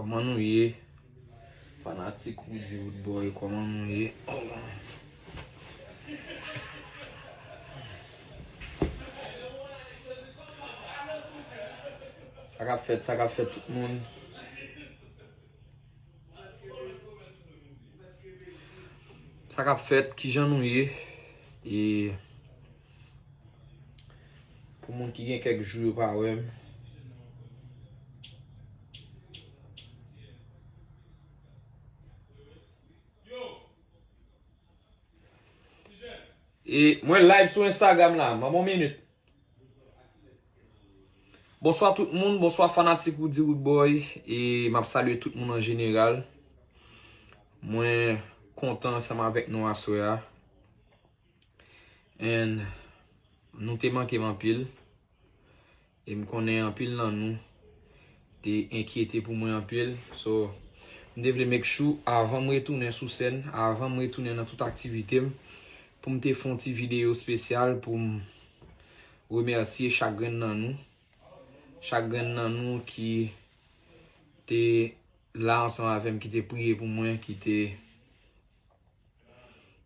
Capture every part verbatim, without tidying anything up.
Kòman nou ye? Fanatik Roody Roodboy, kòman nou ye? Oh. Sa k ap fèt, sa k ap fèt tout moun? Sa k ap fèt, kijan nou ye? E pou moun ki gen kèk jou yo pa wè m. E mwen live sou Instagram la, ban m yon minit. Bonswa tout moun, bonswa fanatik Roody Roodboy, e m ap salye tout moun an jeneral. Mwen kontan ansanm avèk nou aswè a. And nou te manke m anpil. E m konnen anpil nan nou te enkyete pou mwen anpil. So, m te vle make sure, avan m retounen sou sèn, avan m retounen nan tout aktivite m, pou m te fè yon ti videyo espesyal pou m remèsye chak grenn nan nou. Chak grenn nan nou ki te la ansanm avè m, ki te priye pou mwen, ki te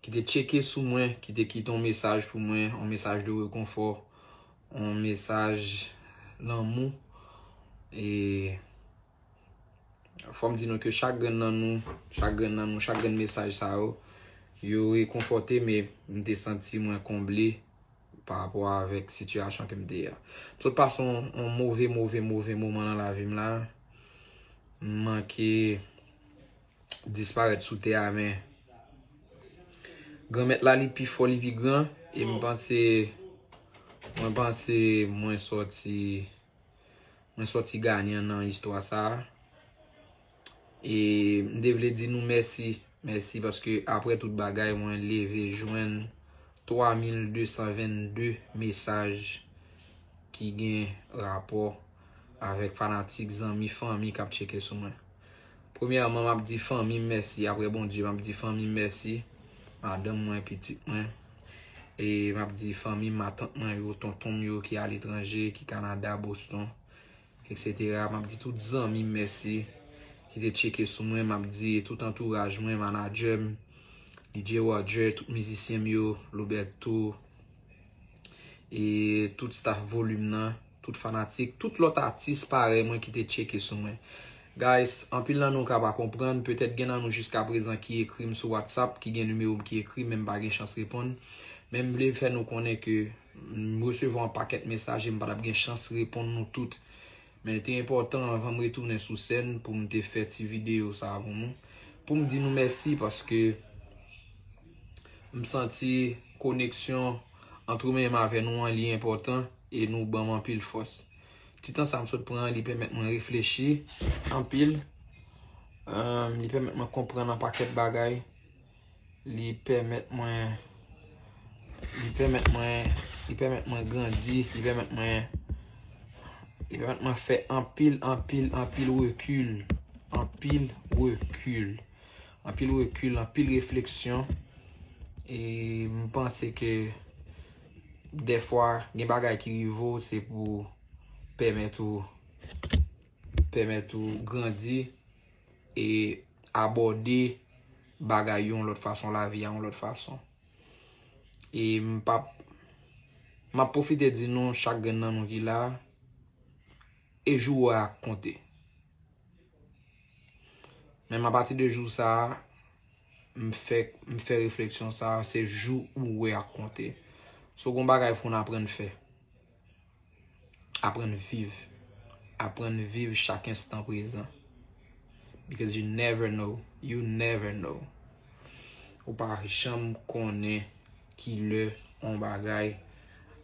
ki te tcheke sou mwen, ki te kite yon mesaj pou mwen, yon mesaj de rekonfò, yon mesaj lanmou. E fò m di nou ke chak grenn nan nou, chak grenn nan nou, chak grenn mesaj sa yo, yo rekonfòte m, e m te santi mwen konble pa rapò avèk sitiyasyon ke m te ye a. M sot pase yon, yon move, move, move moman nan lavi m la. M manke disparèt sou tè a, men Granmèt la, li pi fò, li pi gran, e m panse, mwen panse mwen sòti, mwen sòti ganyan nan istwa sa a. E m te vle di nou mèsi, mèsi, paske apre tout bagay, mwen leve jwenn twa mil de san vennde mesaj ki gen rapò avèk fanatik, zanmi, fanmi k ap tcheke sou mwen. Premyèman, m ap di fanmi m mèsi. Apre Bondye, m ap di fanmi m mèsi. Madanm mwen, pitit mwen. E m ap di fanmi m, matant mwen yo, tonton m yo ki aletranje, ki Kanada, Boston, etsetera. M ap di tout zanmi m mèsi ki te tcheke sou mwen. M ap di tout antouraj mwen, manadjè m, D J Roger, tout mizisyen m yo, Loberto, e tout staff Volim nan, tout fanatik, tout lòt atis parèy mwen ki te tcheke sou mwen. Guys, anpil nan nou ka pa konprann, petèt gen nan nou jiskaprezan ki ekri m sou WhatsApp, ki gen nimewo m ki ekri, men m pa gen chans reponn. Men m vle fè nou konnen ke m resevwa yon pakèt mesaj e m pa t ap gen chans reponn nou tout. Men li te enpòtan anvan m retounen sou sèn pou m te fè ti videyo sa a pou nou. Pou m di nou mèsi paske m santi koneksyon ant ou menm avè nou an, li enpòtan e nou ban m anpil fòs. Ti tan sa m sot pran an, li pèmèt mwen reflechi anpil. Em, li pèmèt mwen konprann yon pakèt bagay. Li pèmèt mwen, li pèmèt mwen, li pèmèt mwen grandi, li pèmèt mwen, li pèmèt mwen fè anpil, anpil, anpil rekil, anpil rekil, anpil rekil, anpil refleksyon. E m panse ke dèfwa, gen bagay ki rive w, se pou pèmèt ou, pèmèt ou grandi e abòde bagay yo yon lòt fason, lavi a yon lòt fason. E m p ap, m ap pwofite di nou, chak grenn nan nou ki la, e jou a konte. Men apati de jou sa a, m fè, m fè refleksyon sa a, se jou ou wè a konte. So, gon bagay pou n aprann fè. Aprann viv. Aprann viv chak enstan prezan. Because you never know. You never know. Ou pa janm konnen ki lè yon bagay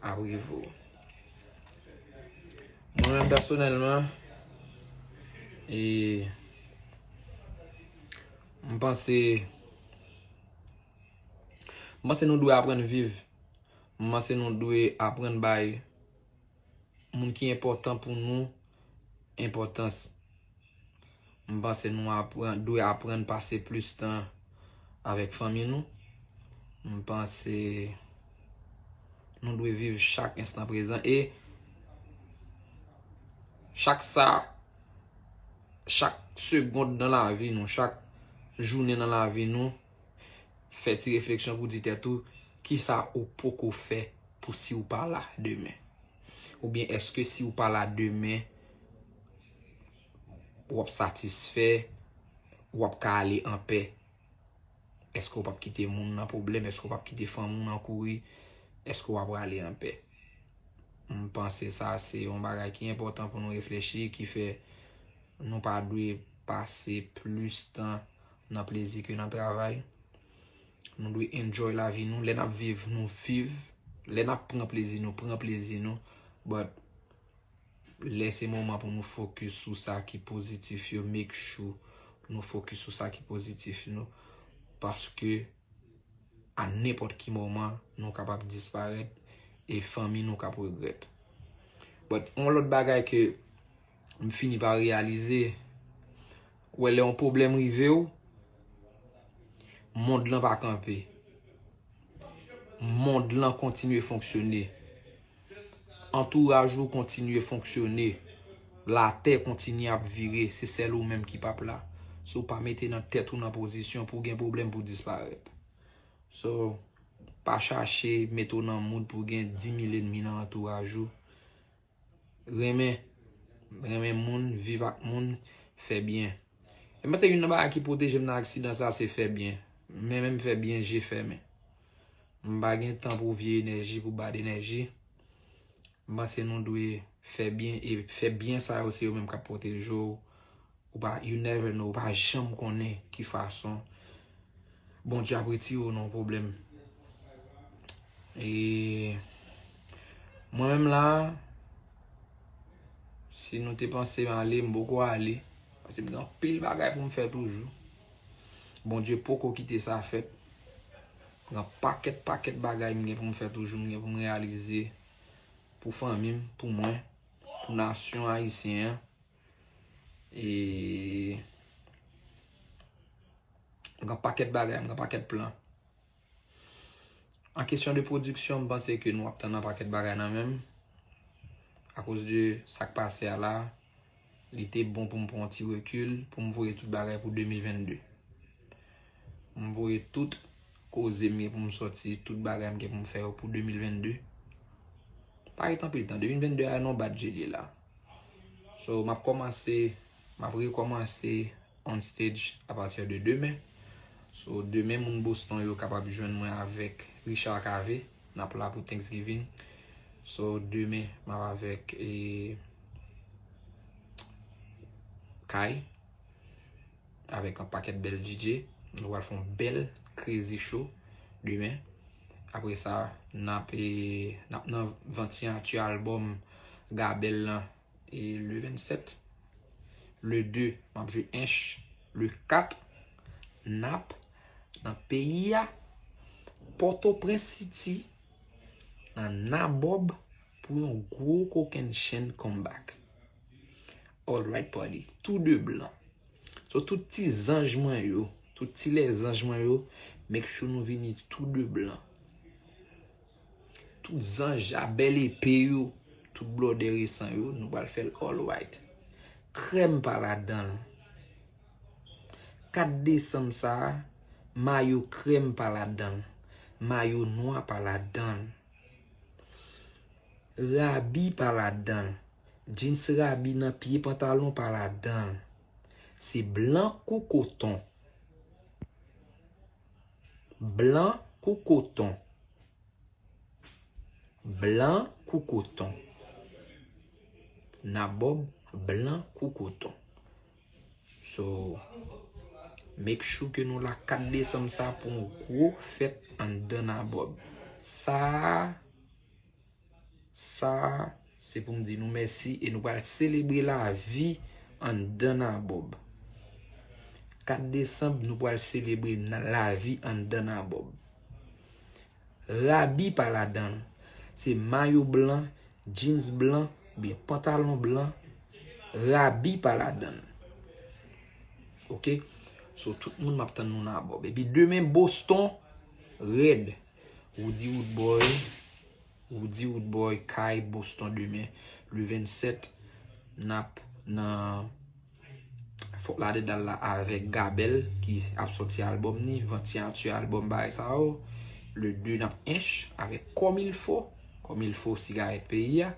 ap rive w. Mwen menm pèsonèlman, e, m panse, m panse nou dwe aprann viv. M panse nou dwe aprann bay moun ki enpòtan pou nou enpòtans. M panse nou aprann, dwe aprann pase plis tan avèk fanmi nou. M panse nou dwe viv chak enstan prezan e chak sa, chak segonn nan lavi nou, chak jounen nan lavi nou, fè ti refleksyon pou di tèt ou, kisa ou poko fè pou si ou pa la demen? Oubyen èske si ou pa la demen, w ap satisfè, w ap ka ale anpè? Èske w p ap kite moun nan pwoblèm? Èske w p ap kite fanmi w nan kouri? Èske w ap rale anpè? M panse sa se yon bagay ki enpòtan pou nou reflechi, ki fè nou pa dwe pase plis tan nan plezi ke nan travay. Nou dwe enjoy lavi nou. Lè n ap viv, nou viv. Lè n ap pran plezi, nou pran plezi nou. But lè se moman pou nou fokis sou sa ki pozitif yo, make sure nou fokis sou sa ki pozitif nou. Paske a nenpòt ki moman, nou kapab disparèt e fanmi nou k ap regrèt. But yon lòt bagay ke m fini pa reyalize, wè, lè yon pwoblèm rive w, mond lan pa kanpe. Mond lan kontinye fonksyone. Antouraj ou kontinye fonksyone. Latè kontinye ap vire. Se sèl ou menm ki p ap la. Si w pa mete nan tèt ou nan pozisyon pou w gen pwoblèm pou w disparèt. So, pa chache mete w nan mood pou w gen dis mil ènmi nan antouraj ou. Renmen, renmen moun, viv ak moun, fè byen. E m panse youn nan bagay ki pwoteje m nan aksidan sa, se fè byen. Men menm fè byen je fèmen. M pa gen tan pou vye enèji, pou bad enèji. M panse nou dwe fè byen, e fè byen sa yo, se yo menm k ap pwoteje w. Ou pa, you never know, ou pa janm konnen ki fason Bondye ap retire w nan yon pwoblèm. E mwen menm la, si nou te panse m ale, m poko ale. Paske m gen anpil bagay pou m fè toujou. Bondye poko kite sa fèt. M gen pakèt, pakèt bagay m gen pou m fè toujou, m gen pou m reyalize pou fanmi m, pou mwen, pou nasyon ayisyen an. E m gen pakèt bagay, m gen pakèt plan. An kesyon de pwodiksyon, m panse ke nou ap tann yon pakèt bagay nan men m. Akoz de sa k pase a la, li te bon pou m pran yon ti rekil, pou m voye tout bagay pou de mil vennde. M voye tout koze m gen pou m sòti, tout bagay m gen pou m fè yo pou de mil vennde. Pa ret anpil tan, de mil vennde a nan bad je li ye la. So, m ap kòmanse, m ap rekòmanse on stage a pati de demen. So, demen, moun Boston yo kapab jwenn mwen avèk Richard Cavé. N ap la pou Thanksgiving. So, demen, m ap avèk, e, Kay, avèk yon pakèt bèl D J. Nou pral fè yon bèl crazy show demen. Apre sa, n ap, e, n ap nan vann siyati albòm Gabèl lan, e, le vennsèt. Le de, m ap jwe Ench. Le kat, n ap nan peyi a, Pòtoprens City, nan Nabòb, pou yon gwo kokennchenn comeback. All right, party. Tou de blan. So, tout ti zanj mwen yo, tout ti lèzanj mwen yo, make sure nou vini tou de blan. Tout zanj a bèl epe yo, tout blòdè resan yo, nou pral fè l all white. Krèm pa ladan l. Kat desanm sa a, mayo krèm pa ladan l. Mayo nwa pa ladan l. Rabi pa ladan l. Jeans rabi nan pye pantalon pa ladan l. Se blan kou koton. Blan kou koton. Blan kou koton. Nabòb blan kou koton. So, make sure ke nou la kat desanm sa pou yon gwo fèt anndan Nabòb. Sa a, sa a, se pou m di nou mèsi e nou pral selebre lavi anndan Nabòb. Kat desanm, nou pral selebre nan lavi anndan Nabòb. Rabi pa ladan l. Se mayo blan, jeans blan, oubyen pantalon blan, rabi pa ladan l. Oke? So, tout moun, m ap tann nou Nabòb. Epi demen, Boston, rèd. Roody Roodboy, Roody Roodboy, kay Boston demen, le vennsèt, n ap nan Fòk Lauderdale la avèk Gabel ki ap sòti albòm ni, vantiatye albòm bagay sa yo. Le de n ap ench avèk Comme il faut, Comme il faut sigarèt peyi a,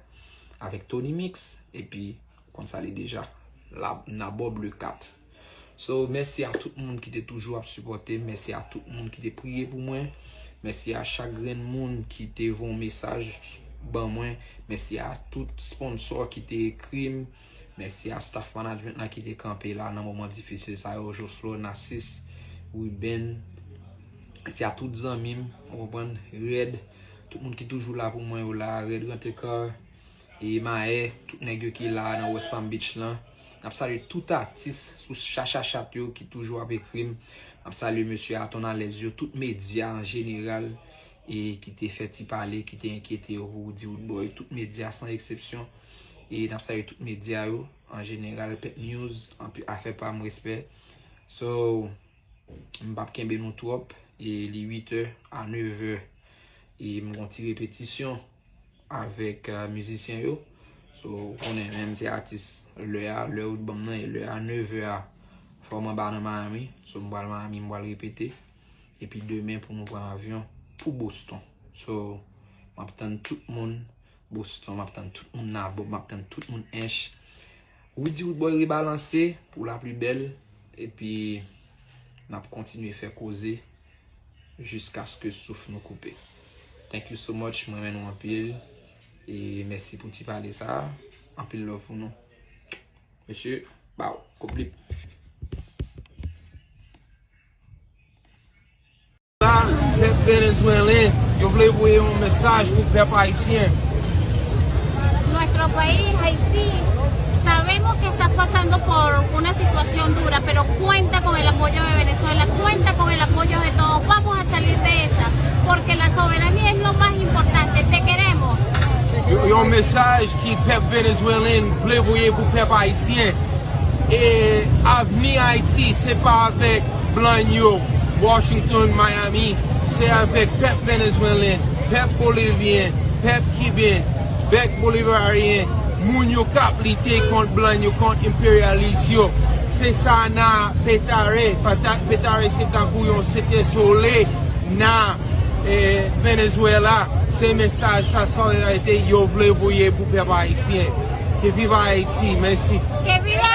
avèk Tony Mix, epi konn sa li deja. La, n a Bob le kat. So, mèsi a tout moun ki te toujou ap sipòte m, mèsi a tout moun ki te priye pou mwen, mèsi a chak grenn moun ki te voye yon mesaj ban mwen, mèsi a tout sponsò ki te ekri m, mèsi a staff management la ki te kanpe la nan moman difisil sa yo, Joslo, Narcisse, Ruben, mèsi a tout zanmi m, ou konprann, Red, tout moun ki toujou la pou mwen yo la, Red Rantekar, e Maè, tout nèg yo ki la nan West Palm Beach lan. N ap salye tout atis sou chachachat yo ki toujou ap ekri m. N ap salye mesye Aton Alèz yo, tout medya an jeneral, e ki te fè ti pale, ki te enkyete yo pou Woody Woodboy, tout medya san eksepsyon. E n ap salye tout medya yo an jeneral, Pep News, anpi afè pa m, respè. So, m p ap kenbe nou twòp, e li uit è a nèv è, e m gon ti repetisyon avèk, euh, mizisyen yo. So, ou konnen menm se atis lè a, lè ou t ban m nan, e lè a nèv è a, fò m anba nan Miami. So, m pral Miami, m pral repete. Epi demen pou nou pran avyon pou Boston. So, m ap tann tout moun Boston, m ap tann tout moun nan Bob, m ap tann tout moun Ench. Woody Woodboy rebalanse pou la pli bèl, epi n ap kontinye fè koze jiskaske souf nou koupe. Thank you so much, m renmen nou anpil, e mèsi pou ti pale sa a, anpil love pou nou. Mesye, baw, koup li. Pèp Venezuelan, yo vle voye yon mesaj pou pèp ayisyen. Nuestro país, Haití, sabemos que está pasando por una situación dura, pero cuenta con el apoyo de Venezuela, cuenta con el apoyo de todos. Vamos a salir de esa, porque la soberanía es lo más importante. Te queremos. Yo- Yon mesaj ki pèp Venezuelan vle voye pou pèp ayisyen. E avni Ayiti, se pa avèk blan yo, Washington, Miami, se avèk pèp Venezuelan, pèp Bolivyen, pèp Kiben, pèp Bolivaryen, moun yo k ap lite kont blan yo, kont enperyalis yo. Se sa nan Petare, patat Petare se tankou yon Sete Sole nan, eh, Venezuela. Se mesaj sa solidarite yo vle voye pou pèp ayisyen. Que viva Haiti, mèsi. Que viva